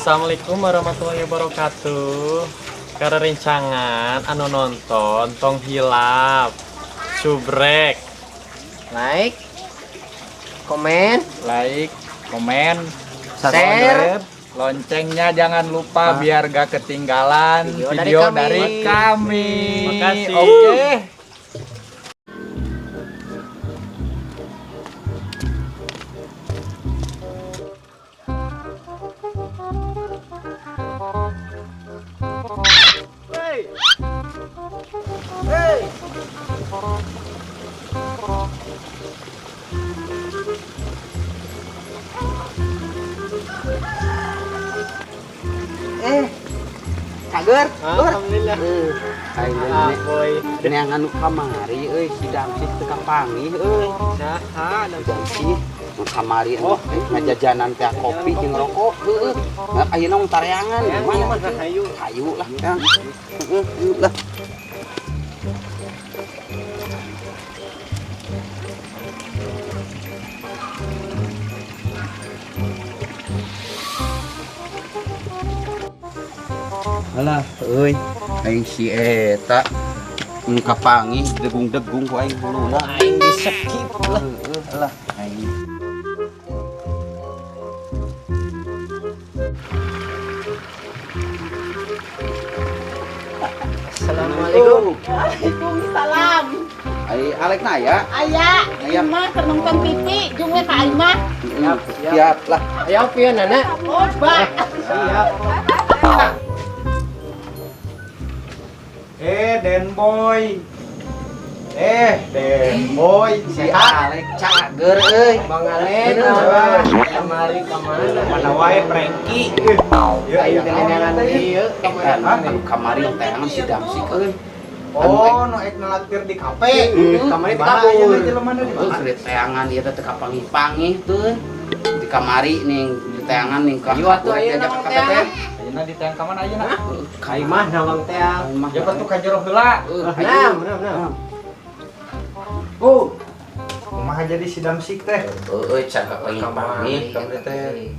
Assalamualaikum warahmatullahi wabarakatuh. Para rencangan anu nonton, tong hilap subrek, like, komen, like, komen, share, loncengnya jangan lupa biar gak ketinggalan video video dari dari kami. kami. Makasih. Oke. Hey. Hey. Eh, cager. Alhamdulillah. Aing Ah, boy. neangan nu kamari euy, si Damsik teu kapanggih euy. Saha? Si Damsik nu kamari oh, ngajajanan teh kopi jeung rokok heueuh. Nah, ayeuna mah tareangan gimana? Hayu. Hayu lah, Kang. Heeh, hayu lah. Alah, euy, aing si eta nu kapanggih degung-degung ku aing huluna. Aing di skip lah. Heueuh lah, aing. Assalamualaikum. Waalaikumsalam. Ai Alek na aya? Aya, Aya. mah keur nonton TV, jeung we ka aing mah. Siap, siap lah. Ayo pieu nana? Coba. Siap. Eh, Den Boy. Eh, Den Boy. Si Alek cager euy. Bang Alek, Bener. kamari kamana? Mana wae Frankie. Ya, Aing teh neangan ieu Eh, anu kamari teangan si Damsik euy. Oh, nu ek ngelaktir di kafe. Kamari Di mana kabur. ayeuna jelema na di Heuh, mana? keur teangan ieu teh teu kapanggih-panggih tuh. Di kamari ning di teangan ning ka. Ayo atuh diajak ayeuna ka kafe teh. teangan. Ayeuna di teang ka mana ayeuna? Aing mah nawang teang. Aing mah. Ya tuh ka jero heula. Heuh, Nah, hayu. nah, nah. Oh. Kumaha jadi si Damsik teh? Heueuh, can kapanggih-panggih. Kamari teh.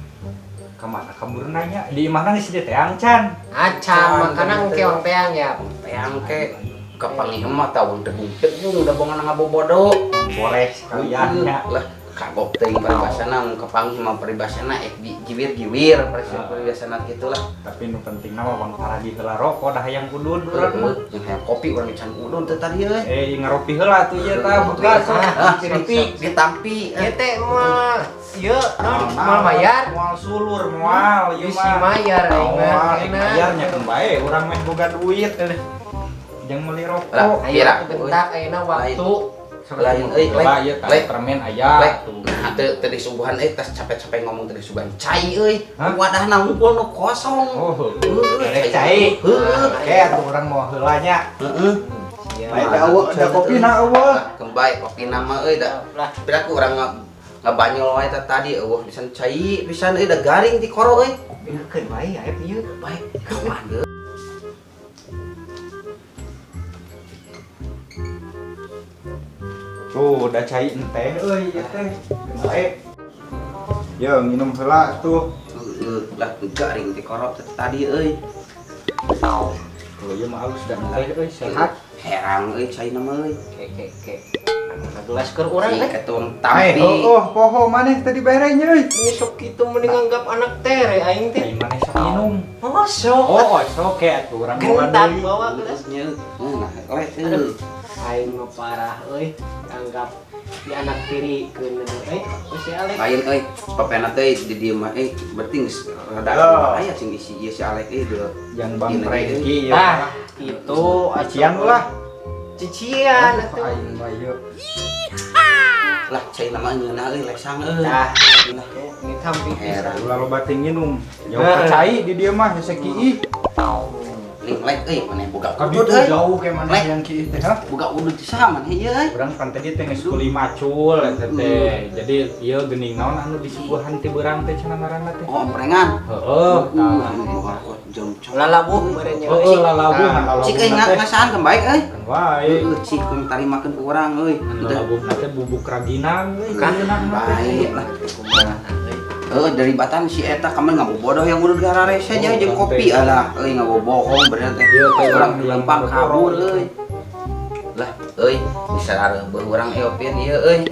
Ka mana kabur nanya? Di imahna geus di teang can. Acan makanan keong teang ya. Teang ke kapanggih mah tahu degung-degung udah bongan ngabobodo. Boleh sekalian nya. Lah, kagok teuing paribasana mun kapanggih mah paribasana ek di jiwir-jiwir paribasana kitu lah. Tapi nu penting mah bang taragi heula rokok dah hayang udud urang mah. Jeung hayang kopi urang can udud teh tadi euy. Eh, ngaropi heula tuh ieu tah buka sok. Ah, Ditampi. ditampi. Ieu teh mah ieu non moal bayar. Moal sulur moal ieu Bisi mah. mayar aing mah. Moal Enak. bayar nya keun bae urang meh boga duit. Jeung meuli Lah, rokok. Ayo Pira? atuh bentak ayeuna waktu. Lain euy, Coba lek. ieu tah Lek. permen aya Lek. tuh. Nah, teu teu disuguhan euy tas capek-capek ngomong teu disuguhan cai euy. Hah? Wadahna unggul nu kosong. Oh, Heueuh, rek cai. Heueuh. Oke, atuh urang mau heula nya. Heeh. Siap. Bae da eueuh da kopina eueuh. Keun bae kopina mah euy da. Lah, Piraku urang ngabanyol wae teh tadi eueuh pisan cai pisan euy da garing ti koro euy. keun bae aya ieu. Bae kawan deui. Tuh, udah cai enteh euy ieu teh. Bae. Yo, nginum heula tuh. Heueuh, lah garing ti koro teh tadi euy. Tuh, ieu mah halus dan enteh euy sehat. Herang euy caina mah euy. Ke ke ke. Anu gelas keur urang Si eh. ketuang Eh, tampi. oh, poho maneh tadi berenya euy. Ini sok kitu mending nganggap anak tere aing teh. Ai maneh sok minum. Oh, sok. Oh, sok ke atuh urang bawa Gentak deui. bawa gelas. Nya, nah, lek euy. Aing mah parah euy, anggap di anak tiri keun euy. Geus si Alek. Lain euy, papena teh di dieu mah euy berarti geus rada Yo. aya sing isi ieu si Alek euy deui. Yang Bang Ini Frankie ya. Tah, itu Cician ulah. Cician atuh. Aing mah ieu. Lah cai nama ngeunah euy lesang euy. Tah, Lah ini tampi Heran. Ulah loba teh nginum. Jauh ka cai di dieu mah hese kiih. Ning lek euy maneh boga Ka udud ditu euy. jauh ke maneh Lek. yang kiih teh ha. Boga udud ti saha maneh ieu euy. Urang pan tadi teh geus kuli macul eta teh. Jadi ieu geuning naon anu disuguhan ti beurang teh cenah ngaranna teh. Oh, omprengan. Heeh, tah. Boga rokok jam cok. Lalabuh meureun nya. Heeh, lalabuh ngan Cik euy lalabuna teh. ngasaan keun bae euy. Kan wae. Heueuh cik keun tarimakeun ku urang euy. Lalabuhna teh bubuk raginang euy. Kan ngeunahna teh. Bae lah. Kumaha euy. Heeh, dari batan si eta kamu ngabobodoh yang udah gararese nya jeung kopi alah euy, ngabobohong bener teh. Iya, teh, urang yang lempang kabur boboro. Euy. Lah euy, bisa areubeung urang eopieun ieu euy.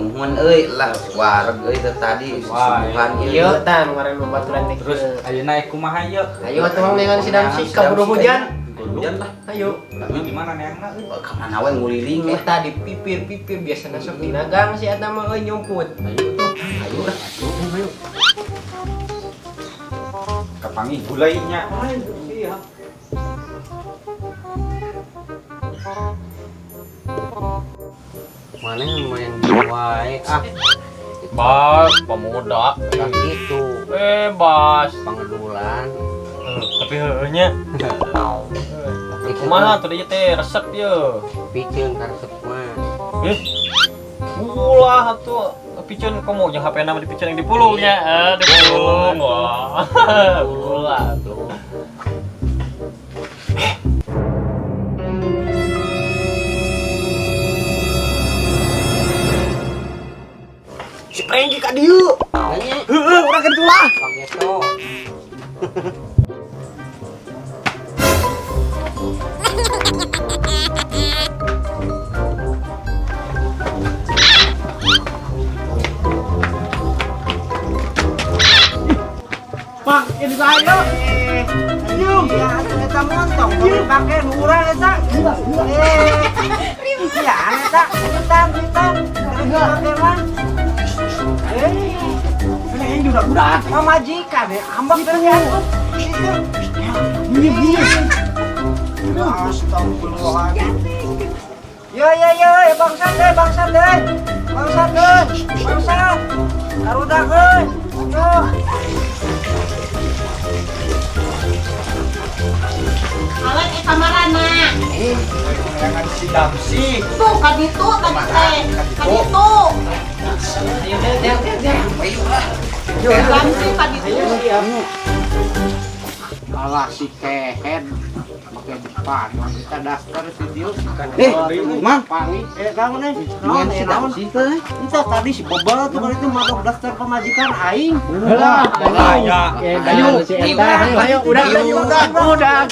Nuhun euy lah, wareg euy teh tadi susubuhan ieu. Ieu tah nu ngaran babaturan teh. Terus ayeuna eh kumaha ieu? Ayo atuh Mang neangan si Damsi kaburu hujan. Hujan lah. Ayo. Di mana neangna euy? Ka mana we nguliling lah. Eta di pipir-pipir biasana sok dina gang si eta mah euy nyumput. Ayo tuh, ayo lah. Ayo. Kapangi gulai nya. Iya. Mana yang main wae ah. Bas, pemuda. Kan gitu. Bebas. Pangedulan. Tapi heueuh nya. Kumaha tuh ieu teh resep ieu? Piceun karesep mah. Ih. Ulah atuh piceun komo jeung HP-na mah dipiceun yang dipulung nya. Eh, dipulung. Wah. Ulah atuh. Si Prengki ka dieu. Nanya. Heueuh, urang ka ditu lah. Pangeto. Mang, ini saya. Ayo. Ya, eta montong tong dipake nu urang eta. Eh. Ya, eta hitam hitam. Dipake mah. Eh. Ini budak-budak. Pamajikan ya, ambak ternyata. Itu. Gini gini. Astagfirullahaladzim. Ya ya ya, bangsat deh, bangsat deh. Bangsat deh, bangsat. Karudak euy. Yo. Awet eh kamarana. Neangan si Damsi. Tuh ka ditu tadi teh. Ka ditu. Ayo, ayo, ayo. Ayo lah. Damsi ka ditu. Alah si kehed make depan kita daftar video. Eh, Mang, Pangi. Eh, naon eh? main si Damsi teh. Entah tadi si Bebel tuh kali itu mabok daftar pemajikan aing. Lah, Ya. ayo, si eta, ayo, ayo, udah, udah, udah.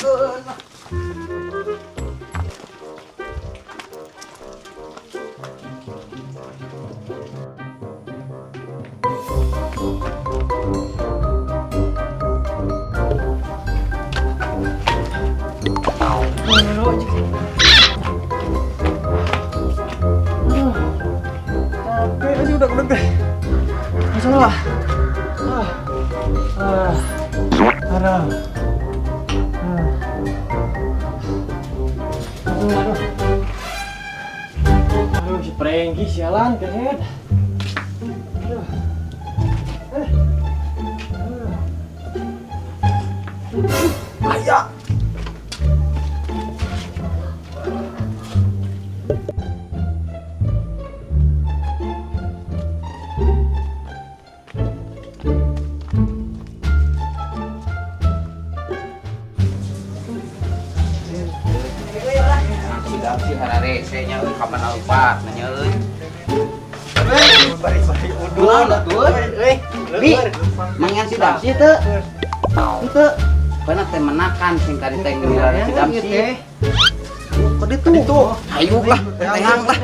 Capek aja udah deh. Masalah. Ah. Ah. Aduh. Ah. Aduh, aduh. Aduh, si Prengki sialan kehed. Aduh. Eh. Ah. Aya. Si Damsi hararese nya euy, kapan alpat nanya euy. Naon atuh euy? Bi, mangan si Damsi teu? Henteu. Pana teh menakan sing tadi teh ngeureun si Damsi. Ka ditu. Ayo lah, teang lah.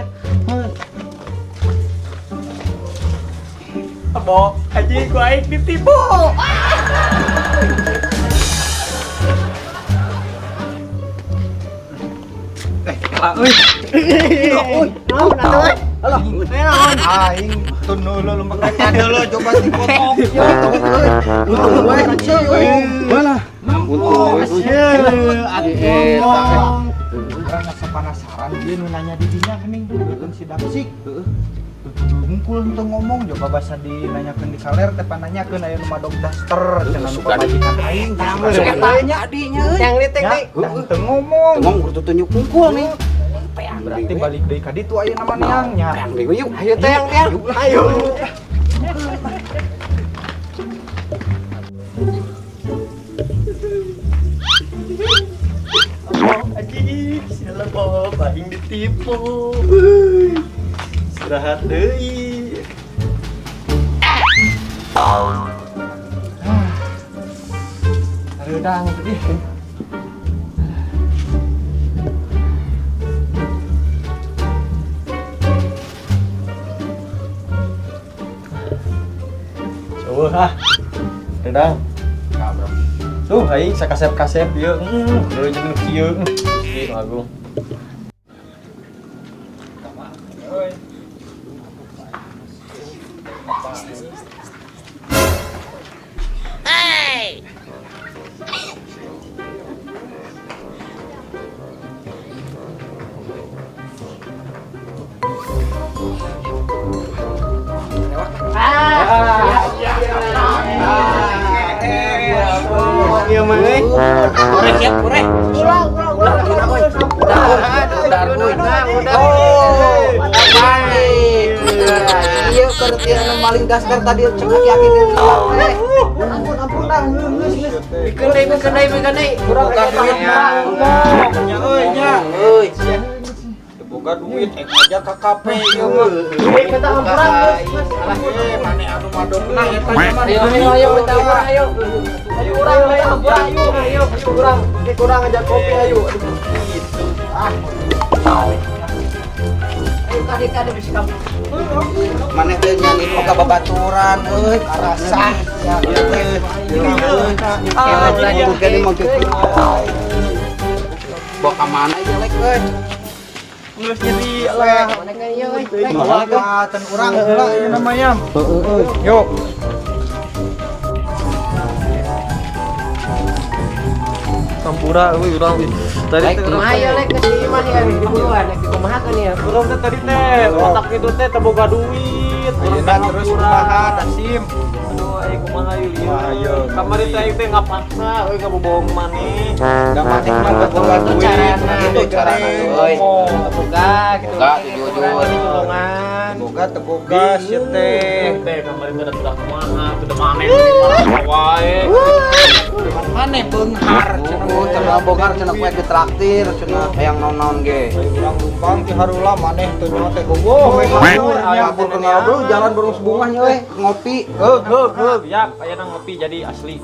Bo, anjing gua aing ditipu. Euy. Naon atuh euy? Alah, Aing tun heula lempang heula coba dipotong. Untung wae euy. Mana? Untung wae. Atuh. Urang asa penasaran dia nu nanya di dinya geuning jeung si Damsi. Heeh. Hungkul henteu ngomong coba basa dinanyakeun di kaler teh pananyakeun aya nu madog daster cenah nu pamajikan aing. Tanya adinya euy. Yang litik Ya, nih. dah henteu ngomong. Ngomong kudu tunjuk hungkul nih. Berarti balik deui ka ditu aya nama neangnya. Peang deui yuk. Ayo teang, teang. Ayo. Anjing, sialan Bob, aing ditipu. Istirahat deui. Hareudang tadi. Coba ah. Hareudang. Kabrok. Tuh aing sakasep-kasep ieu. Kudu jeung nu kieu. Gusti Agung. Iya mah euy. Ureh siap, ureh. Ulah, ulah, ulah. Udah, Udah, Oh, baik. Iya, keur anu maling daster tadi cek aki-aki di luar teh. Ampun, ampun dah. Geus, geus. Bikeun deui, bikeun deui, bikeun deui. Urang Boga duit mah. Nya euy nya. Euy. Boga duit ek aja ka kafe ieu mah. Duit minta hampura geus, geus. Eh, mane anu madogna eta nya mah. Ayo, ayo, ayo, minta hampura, ayo. Ayo urang, ayo hampura, ayo. Ayo, ayo urang. Ini kurang aja kopi, ayo. Aduh, gitu. Ah. Ayo tadi tadi bisa kamu. Maneh teh nyani ka babaturan euy. Rasa. Ya teh. Ah, jadi mau gitu. Bawa ka mana ieu lek euy? Geus nyeri lah. Mana kan ieu euy. Ten urang heula ieu namanya. Heeh euy. Yuk. Sampura euy urang. Tadi teh urang Kumaha ieu lek geus di imah ya di buruan lek dikumahakeun ya. Urang teh tadi teh otak itu teh teu boga duit. Urang Ayeuna terus kumaha Dasim? Aduh, aing kumaha ieu lieu. Kumaha ieu? Kamari teh aing teh ngapaksa euy ngabobohong maneh. Da maneh mah teu boga duit. Carana. Itu carana euy. Boga gitu. Boga, jujur. Tulungan. Boga teu boga sia teh. Teh kamari teh udah kumaha, teu maneh wae. Maneh beunghar cenah. Oh, cenah bogar cenah poe ditraktir cenah hayang naon-naon ge. Urang lumpang ti harula maneh teu nyaho teh gogoh we kabur nya. Kabur ke ngobrol jalan burung sebungahnya euy, ngopi. Heug heug heug, yap aya ngopi jadi asli.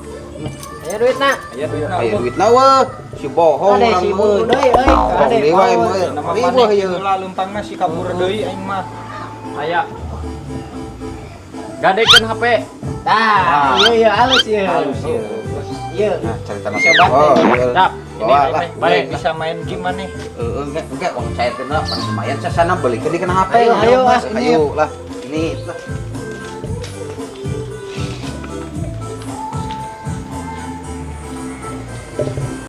Aya duitna. Aya duit. Aya duitna weh, si bohong Ade urang si euy. butuh deui euy. Bohong Ade. deui wae euy. Nama Riweuh maneh ieu. heula lumpangna si kabur deui aing mah. Aya. Gadekeun HP. Tah, iya iya halus ieu. Halus ieu. Iya. Nah, cerita Bisa banget. Oh, iya. Tap, ini Bawa lah. baik. Bisa main game maneh. Heeh, engke uang cairkeun lah, pan lumayan sasana belikeun di kana HP. Ayo, ayo, ah, Ayo lah. Ini lah.